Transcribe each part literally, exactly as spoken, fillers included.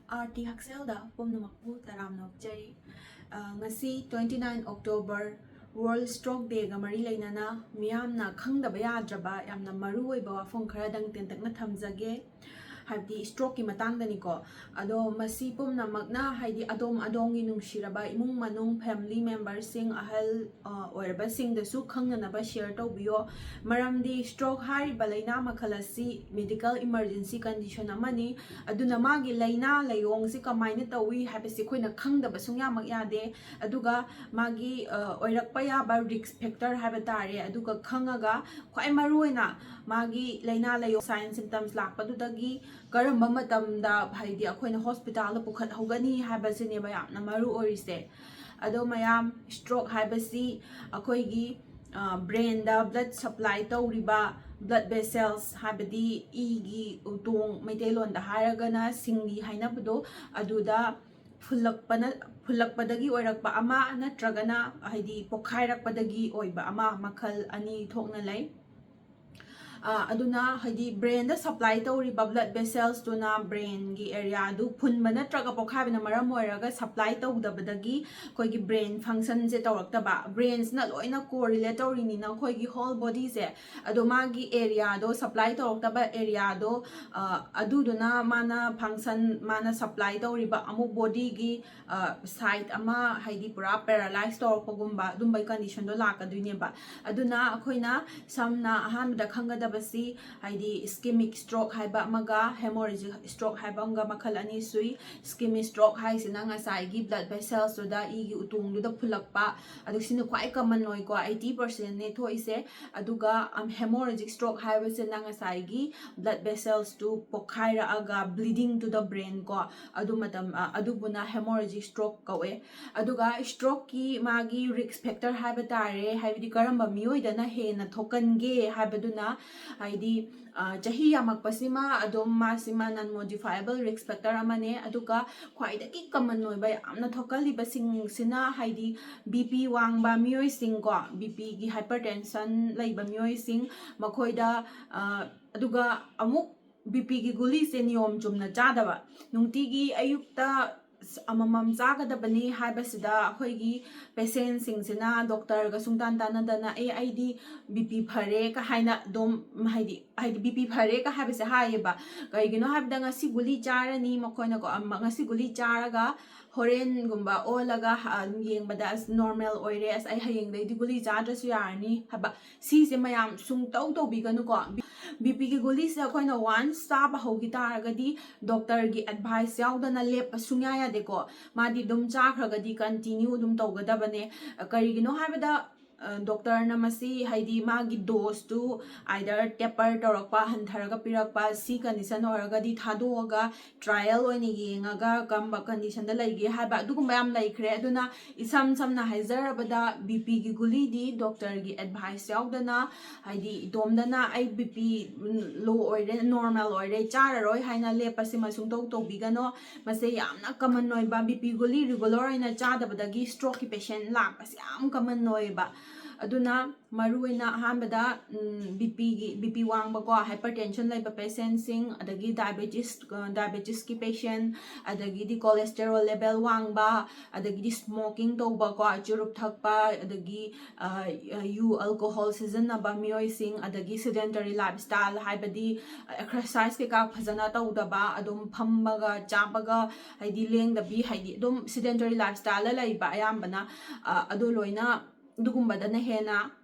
R T ꯍꯛꯁꯦꯜꯗ ꯄꯨꯝꯅꯃꯛꯄꯨ ꯇꯔꯥꯝꯅ ꯑꯣꯛꯆꯔꯤ꯫ ꯑ, ꯉꯁꯤ twenty nine October World Stroke Dayꯒ ꯃꯔꯤ ꯂꯩꯅꯅ ꯃꯤꯌꯥꯝꯅ ꯈꯪꯗꯕ ꯌꯥꯗ꯭ꯔꯕ ꯌꯥꯝꯅ ꯃꯔꯨ ꯑꯣꯏꯕ ꯋꯥꯐꯝ ꯈꯔꯗꯪ ꯇꯦꯟꯇꯛꯅ ꯊꯝꯖꯒꯦ, ꯍꯥꯏꯕꯗꯤ strokeꯀꯤ ꯃꯇꯥꯡꯗꯅꯤꯀꯣ꯫ ꯑꯗꯣ ꯃꯁꯤ ꯄꯨꯝꯅꯃꯛꯅ, ꯍꯥꯏꯗꯤ ꯑꯗꯣꯝ ꯑꯗꯣꯝꯒꯤ ꯅꯨꯡꯁꯤꯔꯕ ꯏꯃꯨꯡ ꯃꯅꯨꯡ, family memberꯁꯤꯡ, ꯑꯍꯜ ꯑ, ꯑꯣꯏꯔꯕꯁꯤꯡꯗꯁꯨ ꯈꯪꯅꯅꯕ share ꯇꯧꯕꯤꯌꯣ꯫ ꯃꯔꯝꯗꯤ stroke ꯍꯥꯏꯔꯤꯕ ꯂꯩꯅꯥ ꯃꯈꯜ ꯑꯁꯤ medical emergency condition ꯑꯃꯅꯤ꯫ ꯑꯗꯨꯅ ꯃꯥꯒꯤ ꯂꯩꯅꯥ ꯂꯥꯏꯑꯣꯡꯁꯤ ꯀꯃꯥꯏꯅ ꯇꯧꯏ ꯍꯥꯏꯕꯁꯤ ꯑꯩꯈꯣꯏꯅ ꯈꯪꯗꯕ ꯁꯨꯡꯌꯥꯃꯛ ꯌꯥꯗꯦ꯫ ꯑꯗꯨꯒ ꯃꯥꯒꯤ, ꯑ, ꯑꯣꯏꯔꯛꯄ ꯌꯥꯕ risk factor ꯍꯥꯏꯕ ꯇꯥꯔꯦ, ꯑꯗꯨꯒ ꯈꯪꯉꯒ ꯈ꯭ꯋꯥꯏ ꯃꯔꯨꯑꯣꯏꯅ ꯃꯥꯒꯤ ꯂꯩꯅꯥ ꯂꯥꯏꯑꯣꯡ sign symptoms ꯂꯥꯛꯄꯗꯨꯗꯒꯤ ꯀꯔꯝꯕ ꯃꯇꯝꯗ, ꯍꯥꯏꯗꯤ ꯑꯩꯈꯣꯏꯅ hospitalꯗ ꯄꯨꯈꯠꯍꯧꯒꯅꯤ ꯍꯥꯏꯕꯁꯤꯅꯦꯕ ꯌꯥꯝꯅ ꯃꯔꯨ ꯑꯣꯏꯔꯤꯁꯦ꯫ ꯑꯗꯣ ꯃꯌꯥꯝ, stroke ꯍꯥꯏꯕꯁꯤ ꯑꯩꯈꯣꯏꯒꯤ, ꯑ, brainꯗ blood supply ꯇꯧꯔꯤꯕ blood vessels, ꯍꯥꯏꯕꯗꯤ ꯏꯒꯤ ꯎꯇꯣꯡ, ꯃꯩꯇꯩꯂꯣꯟꯗ ꯍꯥꯏꯔꯒꯅ ꯁꯤꯡꯂꯤ ꯍꯥꯏꯅꯕꯗꯣ, ꯑꯗꯨꯗ ꯐꯨꯜꯂꯛꯄꯅ, ꯐꯨꯜꯂꯛꯄꯗꯒꯤ ꯑꯣꯏꯔꯛꯄ ꯑꯃ, ꯅꯠꯇ꯭ꯔꯒꯅ ꯍꯥꯏꯗꯤ ꯄꯣꯛꯈꯥꯏꯔꯛꯄꯗꯒꯤ ꯑꯣꯏꯕ ꯑꯃ, ꯃꯈꯜ ꯑꯅꯤ ꯊꯣꯛꯅ ꯂꯩ꯫ ꯑ, ꯑꯗꯨꯅ ꯍꯥꯏꯗꯤ brainꯗ supply ꯇꯧꯔꯤꯕ blood vesselsꯇꯨꯅ brainꯒꯤ areaꯗꯨ ꯐꯨꯟꯕ ꯅꯠꯇ꯭ꯔꯒ ꯄꯣꯛꯈꯥꯏꯕꯅ ꯃꯔꯝ ꯑꯣꯏꯔꯒ supply ꯇꯧꯗꯕꯗꯒꯤ ꯑꯩꯈꯣꯏꯒꯤ brain functionꯁꯦ ꯇꯧꯔꯛꯇꯕ꯫ Brainsꯅ ꯂꯣꯏꯅ correlate ꯇꯧꯔꯤꯅꯤꯅ ꯑꯩꯈꯣꯏꯒꯤ whole bodyꯁꯦ, ꯑꯗꯣ ꯃꯥꯒꯤ areaꯗꯣ, supply ꯇꯧꯔꯛꯇꯕ areaꯗꯣ, ꯑ, ꯑꯗꯨꯗꯨꯅ ꯃꯥꯅ function, ꯃꯥꯅ supply ꯇꯧꯔꯤꯕ ꯑꯃꯨꯛ bodyꯒꯤ, ꯑ, side ꯑꯃ, ꯍꯥꯏꯗꯤ ꯄꯨꯔꯥ paralyze ꯇꯧꯔꯛꯄꯒꯨꯝꯕ ꯑꯗꯨꯝꯕꯒꯤ conditionꯗꯣ ꯂꯥꯛꯀꯗꯣꯏꯅꯦꯕ꯫ ꯑꯗꯨꯅ ꯑꯩꯈꯣꯏꯅ ꯁꯝꯅ ꯑꯍꯥꯟꯕꯗ ꯈꯪꯒꯗꯕꯁꯤ, ꯍꯥꯏꯗꯤ ischemic stroke ꯍꯥꯏꯕ ꯑꯃꯒ hemorrhagic stroke ꯍꯥꯏꯕ ꯑꯃꯒ ꯃꯈꯜ ꯑꯅꯤ ꯁꯨꯏ꯫ Ischemic stroke ꯍꯥꯏꯁꯤꯅ ꯉꯁꯥꯏꯒꯤ blood vesselsꯇꯨꯗ, ꯏꯒꯤ ꯎꯇꯣꯡꯗꯨꯗ ꯐꯨꯜꯂꯛꯄ, ꯑꯗꯨ ꯁꯤꯅ ꯈ꯭ꯋꯥꯏ common ꯑꯣꯏꯀꯣ, eighty percentꯅꯦ ꯊꯣꯛꯏꯁꯦ꯫ ꯑꯗꯨꯒ, ꯑꯝ, hemorrhagic stroke ꯍꯥꯏꯕꯁꯤꯅ ꯉꯁꯥꯏꯒꯤ blood vesselsꯇꯨ ꯄꯣꯛꯈꯥꯏꯔꯛꯑꯒ bleeding to the brain ꯀꯣ, ꯑꯗꯨ ꯃꯇꯝ, ꯑ, ꯑꯗꯨꯕꯨꯅ hemorrhagic stroke ꯀꯧꯋꯦ꯫ ꯑꯗꯨꯒ strokeꯀꯤ ꯃꯥꯒꯤ risk factor ꯍꯥꯏꯕ ꯇꯥꯔꯦ, ꯍꯥꯏꯕꯗꯤ ꯀꯔꯝꯕ ꯃꯤꯑꯣꯏꯗꯅ ꯍꯦꯟꯅ ꯊꯣꯛꯀꯟꯒꯦ ꯍꯥꯏꯕꯗꯨꯅ, ꯍꯥꯏꯗꯤ, ꯑ, ꯆꯍꯤ ꯌꯥꯝꯃꯛꯄꯁꯤꯃ ꯑꯗꯨꯝ ꯃꯥꯁꯤꯃ non modifiable risk factor ꯑꯃꯅꯦ꯫ ꯑꯗꯨꯒ ꯈ꯭ꯋꯥꯏꯗꯒꯤ common ꯑꯣꯏꯕ ꯌꯥꯝꯅ ꯊꯣꯛꯀꯜꯂꯤꯕꯁꯤꯡꯁꯤꯅ, ꯍꯥꯏꯗꯤ BP ꯋꯥꯡꯕ ꯃꯤꯑꯣꯏꯁꯤꯡꯀꯣ, BPꯒꯤ hypertension ꯂꯩꯕ ꯃꯤꯑꯣꯏꯁꯤꯡ, ꯃꯈꯣꯏꯗ, ꯑ, ꯑꯗꯨꯒ ꯑꯃꯨꯛ ꯕꯤ ꯄꯤꯒꯤ ꯒꯨꯂꯤꯁꯦ ꯅꯤꯌꯣꯝ ꯆꯨꯝꯅ ꯆꯥꯗꯕ, ꯅꯨꯡꯇꯤꯒꯤ ꯑꯌꯨꯛꯇ ꯑꯃꯃꯝ ꯆꯥꯒꯗꯕꯅꯤ ꯍꯥꯏꯕꯁꯤꯗ ꯑꯩꯈꯣꯏꯒꯤ ꯄꯦꯁꯦꯟꯁꯤꯡꯁꯤꯅ ꯗꯣꯛꯇꯔꯒ ꯁꯨꯡꯇꯥꯟ ꯇꯥꯟꯅꯗꯅ "ꯑꯦ, ꯑꯩꯗꯤ ꯕꯤ ꯄꯤ ꯐꯔꯦ" ꯀ ꯍꯥꯏꯅ ꯑꯗꯨꯝ, ꯍꯥꯏꯗꯤ ꯍꯥꯏꯗꯤ "ꯕꯤ ꯄꯤ ꯐꯔꯦ" ꯀ ꯍꯥꯏꯕꯁꯦ ꯍꯥꯏꯌꯦꯕ꯫ ꯀꯩꯒꯤꯅꯣ ꯍꯥꯏꯕꯗ ꯉꯁꯤ ꯒꯨꯂꯤ ꯆꯥꯔꯅꯤ ꯃꯈꯣꯏꯅꯀꯣ, ꯑꯃ, ꯉꯁꯤ ꯒꯨꯂꯤ ꯆꯥꯔꯒ ꯍꯣꯔꯦꯟꯒꯨꯝꯕ ꯑꯣꯜꯂꯒ, ꯑ, ꯌꯦꯡꯕꯗ "ꯑꯁ, ꯅꯣꯔꯃꯦꯜ ꯑꯣꯏꯔꯦ, ꯑꯁ, ꯑꯩ ꯍꯌꯦꯡꯗꯩꯗꯤ ꯒꯨꯂꯤ ꯆꯥꯗ꯭ꯔꯁꯨ ꯌꯥꯔꯅꯤ" ꯍꯥꯏꯕ, ꯁꯤꯁꯦ ꯃꯌꯥꯝ ꯁꯨꯡꯇꯧ ꯇꯧꯕꯤꯒꯅꯨꯀꯣ꯫ ꯕꯤ ꯄꯤꯒꯤ ꯒꯨꯂꯤꯁꯦ ꯑꯩꯈꯣꯏꯅ ꯋꯥꯟꯁ ꯆꯥꯕ ꯍꯧꯈꯤ ꯇꯥꯔꯒꯗꯤ ꯗꯣꯛꯇꯔꯒꯤ ꯑꯦꯗꯚꯥꯏꯁ ꯌꯥꯎꯗꯅ ꯂꯦꯞꯄ ꯁꯨꯡꯌꯥ ꯌꯥꯗꯦꯀꯣ꯫ ꯃꯥꯗꯤ ꯑꯗꯨꯝ ꯆꯥꯈ꯭ꯔꯒꯗꯤ ꯀꯟꯇꯤꯅ꯭ꯌꯨ ꯑꯗꯨꯝ ꯇꯧꯒꯗꯕꯅꯦ꯫ ꯀꯔꯤꯒꯤꯅꯣ ꯍꯥꯏꯕꯗ, ꯑ, ꯗꯣꯛꯇꯔꯅ ꯃꯁꯤ, ꯍꯥꯏꯗꯤ, ꯃꯥꯒꯤ ꯗꯣꯁꯇꯨ ꯑꯥꯏꯗꯔ ꯇꯦꯄꯔ ꯇꯧꯔꯛꯄ, ꯍꯟꯊꯔꯒ ꯄꯤꯔꯛꯄ, ꯁꯤ ꯀꯟꯗꯤꯁꯟ ꯑꯣꯏꯔꯒꯗꯤ ꯊꯥꯗꯣꯛꯑꯒ ꯇ꯭ꯔꯥꯏꯌꯦꯜ ꯑꯣꯏꯅ ꯌꯦꯡꯉꯒ ꯀꯔꯝꯕ ꯀꯟꯗꯤꯁꯟꯗ ꯂꯩꯒꯦ ꯍꯥꯏꯕ, ꯑꯗꯨꯒꯨꯝꯕ ꯌꯥꯝ ꯂꯩꯈ꯭ꯔꯦ꯫ ꯑꯗꯨꯅ ꯏꯁꯝ ꯁꯝꯅ ꯍꯥꯏꯖꯔꯕꯗ, ꯕꯤ ꯄꯤꯒꯤ ꯒꯨꯂꯤꯗꯤ ꯗꯣꯛꯇꯔꯒꯤ ꯑꯦꯗꯚꯥꯏꯁ ꯌꯥꯎꯗꯅ, ꯍꯥꯏꯗꯤ, ꯏꯇꯣꯝꯗꯅ "ꯑꯩ ꯕꯤ ꯄꯤ ꯂꯣ ꯑꯣꯏꯔꯦ, ꯅꯣꯔꯃꯦꯜ ꯑꯣꯏꯔꯦ, ꯆꯥꯔꯔꯣꯏ" ꯍꯥꯏꯅ ꯂꯦꯞꯄꯁꯤꯃ ꯁꯨꯡꯇꯧ ꯇꯧꯕꯤꯒꯅꯣ꯫ ꯃꯁꯤ ꯌꯥꯝꯅ ꯀꯃꯟ ꯑꯣꯏꯕ, ꯕꯤ ꯄꯤ ꯒꯨꯂꯤ ꯔꯤꯒꯨꯂꯔ ꯑꯣꯏꯅ ꯆꯥꯗꯕꯗꯒꯤ ꯁ꯭ꯇ꯭ꯔꯣꯛꯀꯤ ꯄꯦꯁꯦꯟ ꯂꯥꯛꯄꯁꯦ ꯌꯥꯝ ꯀꯃꯟ ꯑꯣꯏꯌꯦꯕ꯫ ꯑꯗꯨꯅ ꯃꯔꯨꯑꯣꯏꯅ ꯑꯍꯥꯟꯕꯗ, ꯎꯝ, ꯕꯤ ꯄꯤꯒꯤ, ꯕꯤ ꯄꯤ ꯋꯥꯡꯕꯀꯣ, ꯍꯥꯏꯄꯔ ꯇꯦꯟꯁꯟ ꯂꯩꯕ ꯄꯦꯁꯦꯟꯁꯤꯡ, ꯑꯗꯒꯤ ꯗꯥꯏꯕꯦꯇꯤꯁ, ꯑ, ꯗꯥꯏꯕꯦꯇꯤꯁꯀꯤ ꯄꯦꯁꯦꯟ, ꯑꯗꯒꯤꯗꯤ ꯀꯣꯂꯦꯁꯇꯦꯔꯣꯜ ꯂꯦꯚꯦꯜ ꯋꯥꯡꯕ, ꯑꯗꯒꯤꯗꯤ ꯁ꯭ꯃꯣꯀꯤꯡ ꯇꯧꯕꯀꯣ, ꯆꯨꯔꯨꯞ ꯊꯛꯄ, ꯑꯗꯒꯤ, ꯑ, ꯌꯨ, ꯑꯜꯀꯣꯍꯣꯜ ꯁꯤꯖꯤꯟꯅꯕ ꯃꯤꯑꯣꯏꯁꯤꯡ, ꯑꯗꯒꯤ ꯁꯦꯗꯦꯟꯇꯔꯤ ꯂꯥꯏꯐꯁ꯭ꯇꯥꯏꯜ, ꯍꯥꯏꯕꯗꯤ ꯑꯦꯛꯁꯔꯁꯥꯏꯁ ꯀꯩꯀꯥ ꯐꯖꯅ ꯇꯧꯗꯕ, ꯑꯗꯨꯝ ꯐꯝꯕꯒ ꯆꯥꯕꯒ, ꯍꯥꯏꯗꯤ ꯂꯦꯡꯗꯕꯤ, ꯍꯥꯏꯗꯤ ꯑꯗꯨꯝ ꯁꯦꯗꯦꯟꯇꯔꯤ ꯂꯥꯏꯐꯁ꯭ꯇꯥꯏꯜꯗ ꯂꯩꯕ ꯑꯌꯥꯝꯕꯅ, ꯑ, ꯑꯗꯨ ꯂꯣꯏꯅ, ꯑꯗꯨꯒꯨꯝꯕꯗꯅ ꯍꯦꯟꯅ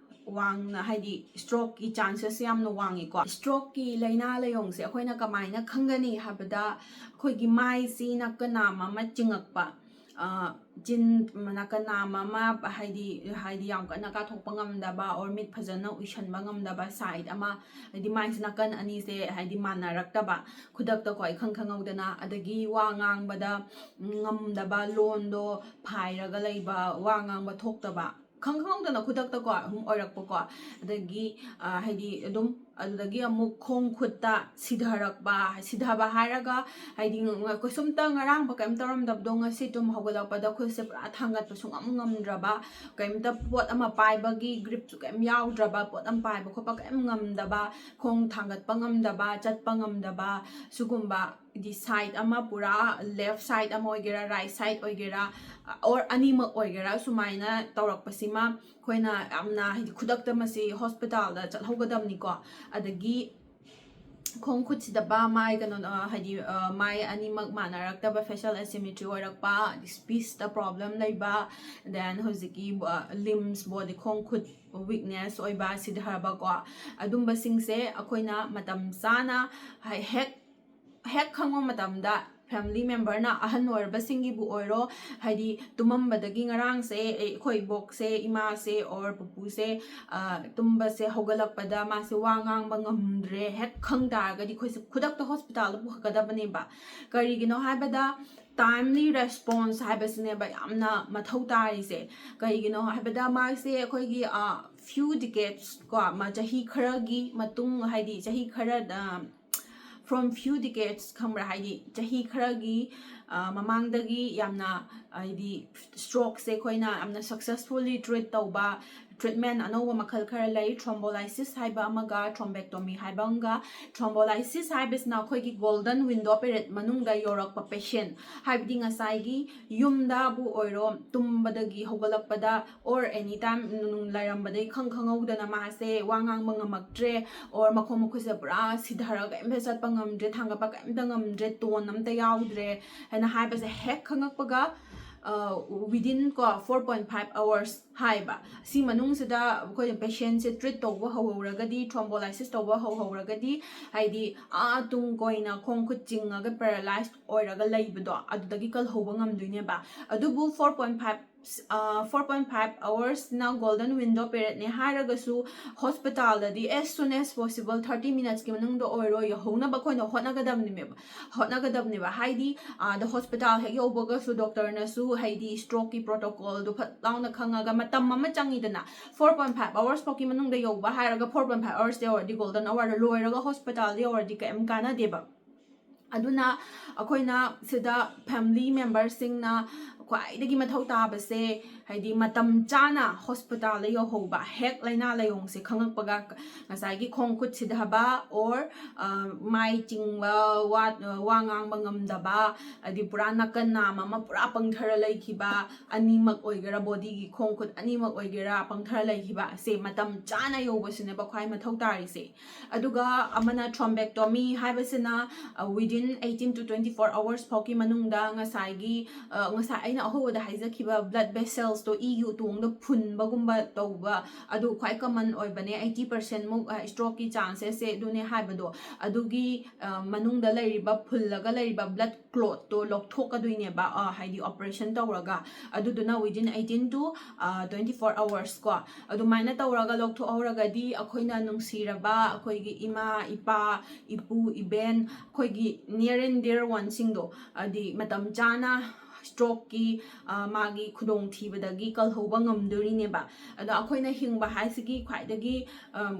ꯋꯥꯡꯅ, ꯍꯥꯏꯗꯤ ꯁ꯭ꯇ꯭ꯔꯣꯛꯀꯤ ꯆꯥꯟꯁꯦꯁ ꯌꯥꯝꯅ ꯋꯥꯡꯉꯤꯀꯣ꯫ ꯁ꯭ꯇ꯭ꯔꯣꯛꯀꯤ ꯂꯥꯏꯅꯥ ꯂꯥꯏꯌꯣꯡꯁꯦ ꯑꯩꯈꯣꯏꯅ ꯀꯃꯥꯏꯅ ꯈꯪꯒꯅꯤ ꯍꯥꯏꯕꯗ, ꯑꯩꯈꯣꯏꯒꯤ ꯃꯥꯏꯁꯤ ꯅꯥꯀꯟ ꯅꯥꯝ ꯑꯃ ꯆꯤꯡꯉꯛꯄ, ꯑ, ꯆꯤꯟ ꯅꯥꯀꯟ ꯅꯥꯝ ꯑꯃ, ꯍꯥꯏꯗꯤ, ꯍꯥꯏꯗꯤ ꯌꯥꯝ ꯀꯟꯅ ꯀꯥꯊꯣꯛꯄ ꯉꯝꯗꯕ, or ꯃꯤꯠ ꯐꯖꯅ ꯎꯏꯁꯟꯕ ꯉꯝꯗꯕ ꯁꯥꯏꯠ ꯑꯃ, ꯍꯥꯏꯗꯤ ꯃꯥꯏꯁꯦ ꯅꯥꯀꯟ ꯑꯅꯤꯁꯦ, ꯍꯥꯏꯗꯤ ꯃꯥꯟꯅꯔꯛꯇꯕ, ꯈꯨꯗꯛꯇꯀꯣ, ꯏꯈꯪ ꯈꯪꯍꯧꯗꯅ, ꯑꯗꯒꯤ ꯋꯥ ꯉꯥꯡꯕꯗ ꯉꯝꯗꯕ, ꯂꯣꯟꯗꯣ ꯐꯥꯏꯔꯒ ꯂꯩꯕ, ꯋꯥ ꯉꯥꯡꯕ ꯊꯣꯛꯇꯕ, ꯈꯪ ꯈꯪꯍꯧꯗꯅ ꯈꯨꯗꯛꯇꯀꯣ ꯑꯗꯨꯝ ꯑꯣꯏꯔꯛꯄꯀꯣ꯫ ꯑꯗꯒꯤ, ꯑ, ꯍꯥꯏꯗꯤ ꯑꯗꯨꯝ ꯑꯗꯨꯗꯒꯤ ꯑꯃꯨꯛ ꯈꯣꯡ ꯈꯨꯠꯇ ꯁꯤꯊꯔꯛꯄ, ꯁꯤꯊꯕ ꯍꯥꯏꯔꯒ ꯍꯥꯏꯗꯤ ꯉ-, ꯉ-, ꯀꯩꯁꯨꯝꯇ ꯉꯔꯥꯡꯕ ꯀꯩꯝ ꯇꯧꯔꯝꯗꯕꯗꯣ ꯉꯁꯤ ꯇꯨꯝ ꯍꯧꯒꯠꯂꯛꯄꯗ ꯈꯨꯠꯁꯦ ꯄꯨꯔꯥ ꯊꯥꯡꯒꯠꯄ ꯁꯨꯡꯉꯝ ꯉꯝꯗ꯭ꯔꯕ, ꯀꯩꯝꯇ ꯄꯣꯠ ꯑꯃ ꯄꯥꯏꯕꯒꯤ gripꯁꯨ ꯀꯩꯝ ꯌꯥꯎꯗ꯭ꯔꯕ, ꯄꯣꯠ ꯑꯃ ꯄꯥꯏꯕ ꯈꯣꯠꯄ ꯀꯩꯝ ꯉꯝꯗꯕ, ꯈꯣꯡ ꯊꯥꯡꯒꯠꯄ ꯉꯝꯗꯕ, ꯆꯠꯄ ꯉꯝꯗꯕ, ꯁꯤꯒꯨꯝꯕ ꯍꯥꯏꯗꯤ side ꯑꯃ ꯄꯨꯔꯥ left side ꯑꯃ ꯑꯣꯏꯒꯦꯔꯥ, right side ꯑꯣꯏꯒꯦꯔꯥ, or ꯑꯅꯤꯃꯛ ꯑꯣꯏꯒꯦꯔꯥ, ꯁꯨꯃꯥꯏꯅ ꯇꯧꯔꯛꯄꯁꯤꯃ ꯑꯩꯈꯣꯏꯅ ꯌꯥꯝꯅ ꯍꯥꯏꯗꯤ ꯈꯨꯗꯛꯇ ꯃꯁꯤ hospitalꯗ ꯆꯠꯍꯧꯒꯗꯕꯅꯤꯀꯣ꯫ ꯑꯗꯒꯤ ꯈꯣꯡ ꯈꯨꯠꯁꯤꯗꯕ ꯃꯥꯏ ꯀꯩꯅꯣ, ꯑ, ꯍꯥꯏꯗꯤ, ꯑ, ꯃꯥꯏ ꯑꯅꯤꯃꯛ ꯃꯥꯟꯅꯔꯛꯇꯕ, facial asymmetry ꯑꯣꯏꯔꯛꯄ, speechꯇ problem ꯂꯩꯕ, then ꯍꯧꯖꯤꯛꯀꯤ, ꯑ, limbs, body, ꯈꯣꯡ ꯈꯨꯠ weakness ꯑꯣꯏꯕ, ꯁꯤꯊꯔꯕꯀꯣ, ꯑꯗꯨꯝꯕꯁꯤꯡꯁꯦ ꯑꯩꯈꯣꯏꯅ ꯃꯇꯝ ꯆꯥꯅ ꯍꯥꯏ-, ꯍꯦꯛ, ꯍꯦꯛ ꯈꯪꯕ ꯃꯇꯝꯗ family memberꯅ, ꯑꯍꯟ ꯑꯣꯏꯔꯕꯁꯤꯡꯒꯤꯕꯨ ꯑꯣꯏꯔꯣ, ꯍꯥꯏꯗꯤ ꯇꯨꯝꯃꯝꯕꯗꯒꯤ ꯉꯔꯥꯡꯁꯦ, ꯑꯦ, ꯑꯩꯈꯣꯏ ꯏꯕꯣꯛꯁꯦ, ꯏꯃꯥꯁꯦ or ꯄꯨꯄꯨꯁꯦ, ꯑ, ꯇꯨꯝꯕꯁꯦ ꯍꯧꯒꯠꯂꯛꯄꯗ ꯃꯥꯁꯦ ꯋꯥ ꯉꯥꯡꯕ ꯉꯝꯗ꯭ꯔꯦ ꯍꯦꯛ ꯈꯪ ꯇꯥꯔꯒꯗꯤ ꯑꯩꯈꯣꯏꯁꯦ ꯈꯨꯗꯛꯇ hospitalꯗ ꯄꯨꯈꯠꯀꯗꯕꯅꯦꯕ꯫ ꯀꯔꯤꯒꯤꯅꯣ ꯍꯥꯏꯕꯗ timely response ꯍꯥꯏꯕꯁꯤꯅꯦꯕ ꯌꯥꯝꯅ ꯃꯊꯧ ꯇꯥꯔꯤꯁꯦ꯫ ꯀꯩꯒꯤꯅꯣ ꯍꯥꯏꯕꯗ ꯃꯥꯁꯦ ꯑꯩꯈꯣꯏꯒꯤ, ꯑ, few decades ꯀꯣ, ꯃ-, ꯆꯍꯤ ꯈꯔꯒꯤ ꯃꯇꯨꯡ, ꯍꯥꯏꯗꯤ ꯆꯍꯤ ꯈꯔ, ꯑ, from few decades ꯈꯪꯕ꯭ꯔꯥ? ꯍꯥꯏꯗꯤ ꯆꯍꯤ ꯈꯔꯒꯤ, ꯑ, ꯃꯃꯥꯡꯗꯒꯤ ꯌꯥꯝꯅ, ꯍꯥꯏꯗꯤ strokeꯁꯦ ꯑꯩꯈꯣꯏꯅ ꯌꯥꯝꯅ successfully treat ꯇꯧꯕ treatment ꯑꯅꯧꯕ ꯃꯈꯜ ꯈꯔ ꯂꯩ, thrombolysis ꯍꯥꯏꯕ ꯑꯃꯒ thrombectomy ꯍꯥꯏꯕ ꯑꯃꯒ꯫ Thrombolysis ꯍꯥꯏꯕꯁꯤꯅ ꯑꯩꯈꯣꯏꯒꯤ golden window period ꯃꯅꯨꯡꯗ ꯌꯧꯔꯛꯄ patient, ꯍꯥꯏꯕꯗꯤ ꯉꯁꯥꯏꯒꯤ ꯌꯨꯝꯗꯕꯨ ꯑꯣꯏꯔꯣ, ꯇꯨꯝꯕꯗꯒꯤ ꯍꯧꯒꯠꯂꯛꯄꯗ or any time ꯅꯨꯡ ꯂꯩꯔꯝꯕꯗꯒꯤ ꯈꯪ ꯈꯪꯍꯧꯗꯅ ꯃꯥꯁꯦ ꯋꯥ ꯉꯥꯡꯕ ꯉꯝꯃꯛꯇ꯭ꯔꯦ, or ꯃꯈꯣꯡ ꯃꯈꯨꯠꯁꯦ ꯄꯨꯔꯥ ꯁꯤꯊꯔꯒ ꯀꯩꯝꯇ ꯆꯠꯄ ꯉꯝꯗ꯭ꯔꯦ, ꯊꯥꯡꯒꯠꯄ ꯀꯩꯝꯇ ꯉꯝꯗ꯭ꯔꯦ, tone ꯑꯝꯇ ꯌꯥꯎꯗ꯭ꯔꯦ ꯍꯥꯏꯅ ꯍꯥꯏꯕꯁꯦ ꯍꯦꯛ ꯈꯪꯉꯛꯄꯒ, ꯑ, within ꯀꯣ four point five hours ꯍꯥꯏꯕ, ꯁꯤ ꯃꯅꯨꯡꯁꯤꯗ ꯑꯩꯈꯣꯏꯅ patientꯁꯦ treat ꯇꯧꯕ ꯍꯧꯍꯧꯔꯒꯗꯤ, thrombolysis ꯇꯧꯕ ꯍꯧꯍꯧꯔꯒꯗꯤ, ꯍꯥꯏꯗꯤ ꯑꯥ ꯇꯨꯡ ꯀꯣꯏꯅ ꯈꯣꯡ ꯈꯨꯠ ꯆꯤꯡꯉꯒ paralyzed ꯑꯣꯏꯔꯒ ꯂꯩꯕꯗꯣ, ꯑꯗꯨꯗꯒꯤ ꯀꯜꯍꯧꯕ ꯉꯝꯗꯣꯏꯅꯦꯕ꯫ ꯑꯗꯨꯕꯨ four point five four point five hoursꯅ golden window periodꯅꯦ ꯍꯥꯏꯔꯒꯁꯨ, ꯍꯣꯁꯄꯤꯇꯥꯜꯗꯗꯤ as soon as possible, thirty minutesꯀꯤ ꯃꯅꯨꯡꯗ ꯑꯣꯏꯔꯣ, ꯌꯧꯍꯧꯅꯕ ꯑꯩꯈꯣꯏꯅ ꯍꯣꯠꯅꯒꯗꯕꯅꯦꯕ ꯍꯣꯠꯅꯒꯗꯕꯅꯦꯕ ꯍꯥꯏꯗꯤ, ꯑꯥꯗ ꯍꯣꯁꯄꯤꯇꯥꯜ ꯍꯦꯛ ꯌꯧꯕꯒꯁꯨ ꯗꯣꯛꯇꯔꯅꯁꯨ ꯍꯥꯏꯗꯤ strokeꯀꯤ protocolꯗꯣ ꯐꯠ ꯂꯥꯎꯅ ꯈꯪꯉꯒ, ꯃꯇꯝ ꯑꯃ ꯆꯪꯉꯤꯗꯅ, four point five hours ꯐꯥꯎꯒꯤ ꯃꯅꯨꯡꯗ ꯌꯧꯕ ꯍꯥꯏꯔꯒ four point five hoursꯇ ꯌꯧꯔꯗꯤ golden hourꯗ ꯂꯣꯏꯔꯒ ꯍꯣꯁꯄꯤꯇꯥꯜꯗ ꯌꯧꯔꯗꯤ ꯀꯩꯝ ꯀꯥꯟꯅꯗꯦꯕ꯫ ꯑꯗꯨꯅ ꯑꯩꯈꯣꯏꯅ ꯁꯤꯗ family memberꯁꯤꯡꯅ ꯈ꯭ꯋꯥꯏꯗꯒꯤ ꯃꯊꯧ ꯇꯥꯕꯁꯦ ꯍꯥꯏꯗꯤ ꯃꯇꯝ ꯆꯥꯅ ꯍꯣꯁꯄꯤꯇꯥꯜꯗ ꯌꯧꯍꯧꯕ, ꯍꯦꯛ ꯂꯥꯏꯅꯥ ꯂꯥꯏꯑꯣꯡꯁꯦ ꯈꯪꯉꯛꯄꯒ ꯉꯁꯥꯏꯒꯤ ꯈꯣꯡ ꯈꯨꯠ ꯁꯤꯊꯕ or ꯃꯥꯏ ꯆꯤꯡꯕ, ꯋꯥ ꯋꯥ ꯉꯥꯡꯕ ꯉꯝꯗꯕ, ꯍꯥꯏꯗꯤ ꯄꯨꯔꯥ ꯅꯥꯀꯟ ꯅꯥꯝ ꯑꯃ ꯄꯨꯔꯥ ꯄꯪꯊꯔ ꯂꯩꯈꯤꯕ, ꯑꯅꯤꯃꯛ ꯑꯣꯏꯒꯦꯔꯥ, bodyꯒꯤ ꯈꯣꯡ ꯈꯨꯠ ꯑꯅꯤꯃꯛ ꯑꯣꯏꯒꯦꯔꯥ ꯄꯪꯊꯔ ꯂꯩꯈꯤꯕ ꯑꯁꯦ ꯃꯇꯝ ꯆꯥꯅ ꯌꯧꯕꯁꯤꯅꯦꯕ ꯈ꯭ꯋꯥꯏ ꯃꯊꯧ ꯇꯥꯔꯤꯁꯦ꯫ ꯑꯗꯨꯒ ꯑꯃꯅ thrombectomy ꯍꯥꯏꯕꯁꯤꯅ within eighteen to twenty four hours ꯐꯥꯎꯒꯤ ꯃꯅꯨꯡꯗ ꯉꯁꯥꯏꯒꯤ ꯉꯁꯥꯏ ꯑꯩꯅ ꯑꯍꯧꯕꯗ ꯍꯥꯏꯖꯈꯤꯕ blood vesselsꯇꯣ, ꯏꯒꯤ ꯎꯇꯣꯡꯗ ꯐꯨꯟꯕꯒꯨꯝꯕ ꯇꯧꯕ, ꯑꯗꯨ ꯈ꯭ꯋꯥꯏ common ꯑꯣꯏꯕꯅꯦ꯫ Eighty percent ꯃꯨꯛ strokeꯀꯤ chances ꯁꯦ ꯑꯗꯨꯅꯦ ꯍꯥꯏꯕꯗꯣ, ꯑꯗꯨꯒꯤ ꯃꯅꯨꯡꯗ ꯂꯩꯔꯤꯕ, ꯐꯨꯜꯂꯒ ꯂꯩꯔꯤꯕ blood clotꯇꯣ ꯂꯧꯊꯣꯛꯀꯗꯣꯏꯅꯦꯕ, ꯍꯥꯏꯗꯤ operation ꯇꯧꯔꯒ꯫ ꯑꯗꯨꯗꯨꯅ within eighteen to twenty four hours ꯀꯣ, ꯑꯗꯨꯃꯥꯏꯅ ꯇꯧꯔꯒ ꯂꯧꯊꯣꯛꯍꯧꯔꯒꯗꯤ ꯑꯩꯈꯣꯏꯅ ꯅꯨꯡꯁꯤꯔꯕ ꯑꯩꯈꯣꯏꯒꯤ ꯏꯃꯥ, ꯏꯄꯥ, ꯏꯄꯨ, ꯏꯕꯦꯟ, ꯑꯩꯈꯣꯏꯒꯤ near and dear oneꯁꯤꯡꯗꯣ, ꯍꯥꯏꯗꯤ ꯃꯇꯝ ꯆꯥꯅ strokeꯀꯤ ꯃꯥꯒꯤ ꯈꯨꯗꯣꯡꯊꯤꯕꯗꯒꯤ ꯀꯜꯍꯧꯕ ꯉꯝꯗꯣꯔꯤꯅꯦꯕ꯫ ꯑꯗꯣ ꯑꯩꯈꯣꯏꯅ ꯍꯤꯡꯕ ꯍꯥꯏꯁꯤꯒꯤ ꯈ꯭ꯋꯥꯏꯗꯒꯤ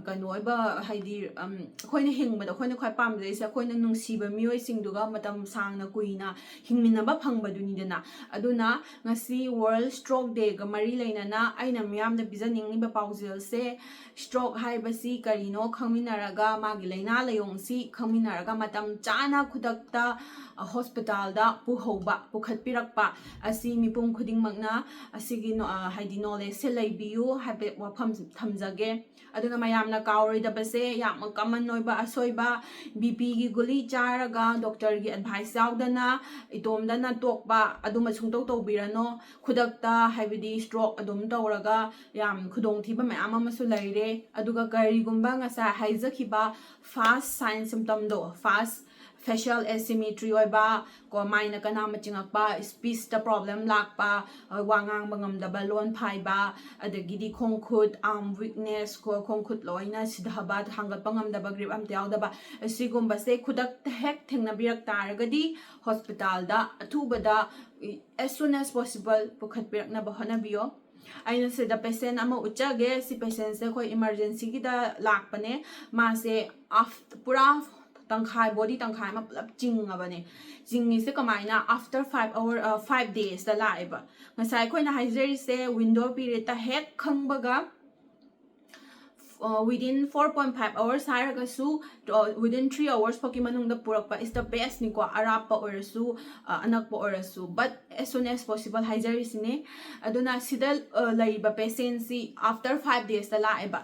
ꯀꯩꯅꯣ ꯑꯣꯏꯕ, ꯍꯥꯏꯗꯤ ꯑꯩꯈꯣꯏꯅ ꯍꯤꯡꯕꯗ ꯑꯩꯈꯣꯏꯅ ꯈ꯭ꯋꯥꯏ ꯄꯥꯝꯖꯩꯁꯦ ꯑꯩꯈꯣꯏꯅ ꯅꯨꯡꯁꯤꯕ ꯃꯤꯑꯣꯏꯁꯤꯡꯗꯨꯒ ꯃꯇꯝ ꯁꯥꯡꯅ ꯀꯨꯏꯅ ꯍꯤꯡꯃꯤꯟꯅꯕ ꯐꯪꯕꯗꯨꯅꯤꯗꯅ꯫ ꯑꯗꯨꯅ ꯉꯁꯤ World Stroke Dayꯒ ꯃꯔꯤ ꯂꯩꯅꯅ ꯑꯩꯅ ꯃꯤꯌꯥꯝꯗ ꯄꯤꯖꯅꯤꯡꯉꯤꯕ ꯄꯥꯎꯖꯦꯜꯁꯦ, stroke ꯍꯥꯏꯕꯁꯤ ꯀꯔꯤꯅꯣ ꯈꯪꯃꯤꯟꯅꯔꯒ, ꯃꯥꯒꯤ ꯂꯥꯏꯅꯥ ꯂꯥꯏꯑꯣꯡꯁꯤ ꯈꯪꯃꯤꯟꯅꯔꯒ ꯃꯇꯝ ꯆꯥꯅ ꯈꯨꯗꯛꯇ ꯍꯣꯁꯄꯤꯇꯥꯜꯗ ꯄꯨꯍꯧꯕ, ꯄꯨꯈꯠꯄꯤꯔꯛꯄ ꯑꯁꯤ ꯃꯤꯄꯨꯝ ꯈꯨꯗꯤꯡꯃꯛꯅ ꯑꯁꯤꯒꯤ ꯍꯥꯏꯗꯤ knowledgeꯁꯦ ꯂꯩꯕꯤꯌꯨ ꯍꯥꯏꯕ ꯋꯥꯐꯝ ꯊꯝꯖꯒꯦ꯫ ꯑꯗꯨꯅ ꯃꯌꯥꯝꯅ ꯀꯥꯎꯔꯣꯏꯗꯕꯁꯦ, ꯌꯥꯝꯅ common ꯑꯣꯏꯕ ꯑꯁꯣꯏꯕ, BPꯒꯤ ꯒꯨꯂꯤ ꯆꯥꯔꯒ doctorꯒꯤ advice ꯌꯥꯎꯗꯅ ꯏꯇꯣꯝꯗꯅ ꯇꯣꯛꯄ, ꯑꯗꯨꯃ ꯁꯨꯡꯇꯧ ꯇꯧꯕꯤꯔꯅꯣ꯫ ꯈꯨꯗꯛꯇ ꯍꯥꯏꯕꯗꯤ stroke ꯑꯗꯨꯝ ꯇꯧꯔꯒ ꯌꯥꯝ ꯈꯨꯗꯣꯡꯊꯤꯕ ꯃꯌꯥꯝ ꯑꯃꯁꯨ ꯂꯩꯔꯦ꯫ ꯑꯗꯨꯒ ꯀꯔꯤꯒꯨꯝꯕ ꯉꯁꯥꯏ ꯍꯥꯏꯖꯈꯤꯕ first sign symptomꯗꯣ, first facial asymmetry ꯑꯣꯏꯕ, ꯀꯣ, ꯃꯥꯏ ꯅꯥꯀꯟ ꯅꯥꯝꯃ ꯆꯤꯡꯉꯛꯄ, speech ꯇ problem ꯂꯥꯛꯄ, ꯑ, ꯋꯥ ꯉꯥꯡꯕ ꯉꯝꯗꯕ, ꯂꯣꯟ ꯐꯥꯏꯕ, ꯑꯗꯒꯤꯗꯤ ꯈꯣꯡ ꯈꯨꯠ, arm weakness, ꯀꯣ, ꯈꯣꯡ ꯈꯨꯠ ꯂꯣꯏꯅ ꯁꯤꯊꯕ, ꯊꯥꯡꯒꯠꯄ ꯉꯝꯗꯕ, grip ꯑꯝꯇ ꯌꯥꯎꯗꯕ, ꯑꯁꯤꯒꯨꯝꯕꯁꯦ ꯈꯨꯗꯛꯇ ꯍꯦꯛ ꯊꯦꯡꯅꯕꯤꯔꯛ ꯇꯥꯔꯒꯗꯤ hospital ꯗ ꯑꯊꯨꯕꯗ, as soon as possible ꯄꯨꯈꯠꯄꯤꯔꯛꯅꯕ ꯍꯣꯠꯅꯕꯤꯌꯣ꯫ ꯑꯩꯅ ꯁꯤꯗ patient ꯑꯃ ꯎꯠꯆꯒꯦ꯫ ꯁꯤ patient ꯁꯦ ꯑꯩꯈꯣꯏ emergency ꯒꯤꯗ ꯂꯥꯛꯄꯅꯦ꯫ ꯃꯥꯁꯦ ꯑꯐ-, ꯄꯨꯔꯥ ꯇꯪꯈꯥꯏ, body ꯇꯪꯈꯥꯏ ꯑꯃ ꯄꯨꯂꯞ ꯆꯤꯡꯉꯕꯅꯦ꯫ ꯆꯤꯡꯉꯤꯁꯦ ꯀꯃꯥꯏꯅ? After five hour, ꯑ, five days ꯇ ꯂꯥꯛꯑꯦꯕ꯫ ꯉꯁꯥꯏ ꯑꯩꯈꯣꯏꯅ ꯍꯥꯏꯖꯔꯤꯁꯦ window period ꯇ ꯍꯦꯛ ꯈꯪꯕꯒ, ꯑ, within four point five hours ꯍꯥꯏꯔꯒꯁꯨ, ꯑ, within three hours ꯐꯥꯎꯒꯤ ꯃꯅꯨꯡꯗ ꯄꯨꯔꯛꯄ is the best ꯅꯤꯀꯣ, ꯑꯔꯥꯞꯄ ꯑꯣꯏꯔꯁꯨ, ꯑ, ꯑꯅꯛꯄ ꯑꯣꯏꯔꯁꯨ, but as soon as possible ꯍꯥꯏꯖꯔꯤꯁꯤꯅꯦ꯫ ꯑꯗꯨꯅ ꯁꯤꯗ, ꯑ, ꯂꯩꯔꯤꯕ patient ꯁꯤ after five days ꯇ ꯂꯥꯛꯑꯦꯕ꯫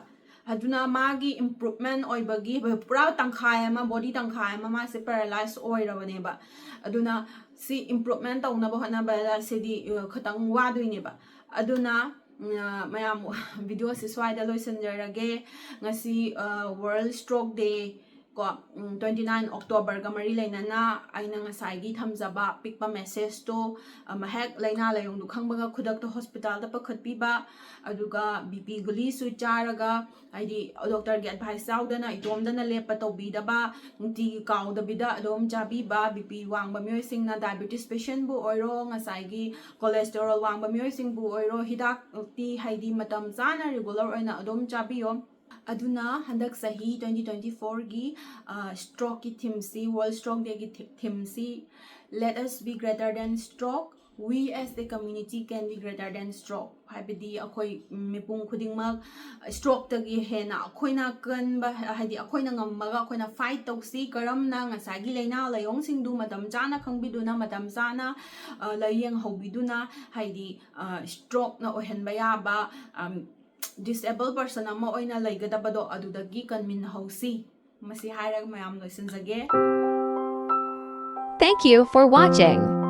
ꯑꯗꯨꯅ ꯃꯥꯒꯤ improvement ꯑꯣꯏꯕꯒꯤ ꯄꯨꯔꯥ ꯇꯪꯈꯥꯏ ꯑꯃ, body ꯇꯪꯈꯥꯏ ꯑꯃ ꯃꯥꯁꯦ paralyze ꯑꯣꯏꯔꯕꯅꯦꯕ꯫ ꯑꯗꯨꯅ ꯁꯤ improvement ꯇꯧꯅꯕ ꯍꯣꯠꯅꯕꯗ ꯁꯤꯗꯤ, ꯑ, ꯈꯤꯇꯪ ꯋꯥꯗꯣꯏꯅꯦꯕ꯫ ꯑꯗꯨꯅ, ꯎꯝ, ꯑ, ꯃꯌꯥꯝ video ꯁꯤ ꯁ꯭ꯋꯥꯏꯗ ꯂꯣꯏꯁꯤꯟꯖꯔꯒꯦ꯫ ꯉꯁꯤ, ꯑ, World Stroke Day ꯀꯣ, ꯎꯝ, twenty nine October ꯒ ꯃꯔꯤ ꯂꯩꯅꯅ ꯑꯩꯅ ꯉꯁꯥꯏꯒꯤ ꯊꯝꯖꯕ ꯑꯄꯤꯛꯄ message ꯇꯣ, ꯑ, ꯃꯍꯦꯛ ꯂꯥꯏꯅꯥ ꯂꯥꯏꯌꯣꯡꯗꯨ ꯈꯪꯕꯒ ꯈꯨꯗꯛꯇ hospital ꯗ ꯄꯨꯈꯠꯄꯤꯕ, ꯑꯗꯨꯒ B P ꯒꯨꯂꯤꯁꯨ ꯆꯥꯔꯒ, ꯍꯥꯏꯗꯤ doctor ꯒꯤ advice ꯌꯥꯎꯗꯅ ꯏꯇꯣꯝꯗꯅ ꯂꯦꯞꯄ ꯇꯧꯕꯤꯗꯕ, ꯅꯨꯡꯇꯤꯒꯤ ꯀꯥꯎꯗꯕꯤꯗ ꯑꯗꯨꯝ ꯆꯥꯕꯤꯕ, B P ꯋꯥꯡꯕ ꯃꯤꯑꯣꯏꯁꯤꯡꯅ, diabetes patient ꯕꯨ ꯑꯣꯏꯔꯣ, ꯉꯁꯥꯏꯒꯤ cholesterol ꯋꯥꯡꯕ ꯃꯤꯑꯣꯏꯁꯤꯡꯕꯨ ꯑꯣꯏꯔꯣ, ꯍꯤꯗꯥꯛꯇꯤ ꯍꯥꯏꯗꯤ ꯃꯇꯝ ꯆꯥꯅ regular ꯑꯣꯏꯅ ꯑꯗꯨꯝ ꯆꯥꯕꯤꯌꯣ꯫ ꯑꯗꯨꯅ ꯍꯟꯗꯛ ꯆꯍꯤ twenty twenty four ꯒꯤ, ꯑ, stroke ꯀꯤ theme ꯁꯤ, World Stroke Day ꯒꯤ thi-, theme ꯁꯤ, "Let us be greater than stroke, we as a community can be greater than stroke", ꯍꯥꯏꯕꯗꯤ ꯑꯩꯈꯣꯏ ꯃꯤꯄꯨꯝ ꯈꯨꯗꯤꯡꯃꯛ stroke ꯇꯒꯤ ꯍꯦꯟꯅ ꯑꯩꯈꯣꯏꯅ ꯀꯟꯕ, ꯍꯥꯏꯗꯤ ꯑꯩꯈꯣꯏꯅ ꯉꯝꯃꯒ ꯑꯩꯈꯣꯏꯅ fight ꯇꯧꯁꯤ, ꯀꯔꯝꯅ ꯉꯁꯥꯏꯒꯤ ꯂꯥꯏꯅꯥ ꯂꯥꯏꯌꯣꯡꯁꯤꯡꯗꯨ ꯃꯇꯝ ꯆꯥꯅ ꯈꯪꯕꯤꯗꯨꯅ, ꯃꯇꯝ ꯆꯥꯅ, ꯑ, ꯂꯥꯏꯌꯦꯡꯍꯧꯕꯤꯗꯨꯅ, ꯍꯥꯏꯗꯤ, ꯑ, stroke ꯅ ꯑꯣꯏꯍꯟꯕ ꯌꯥꯕ, ꯑꯝ, disable person ꯑꯃ ꯑꯣꯏꯅ ꯂꯩꯒꯗꯕꯗꯣ ꯑꯗꯨꯗꯒꯤ ꯀꯟꯃꯤꯟꯅꯍꯧꯁꯤ꯫ ꯃꯁꯤ ꯍꯥꯏꯔꯒ ꯃꯌꯥꯝ ꯂꯣꯏꯁꯤꯟꯖꯒꯦ꯫ Thank you for watching.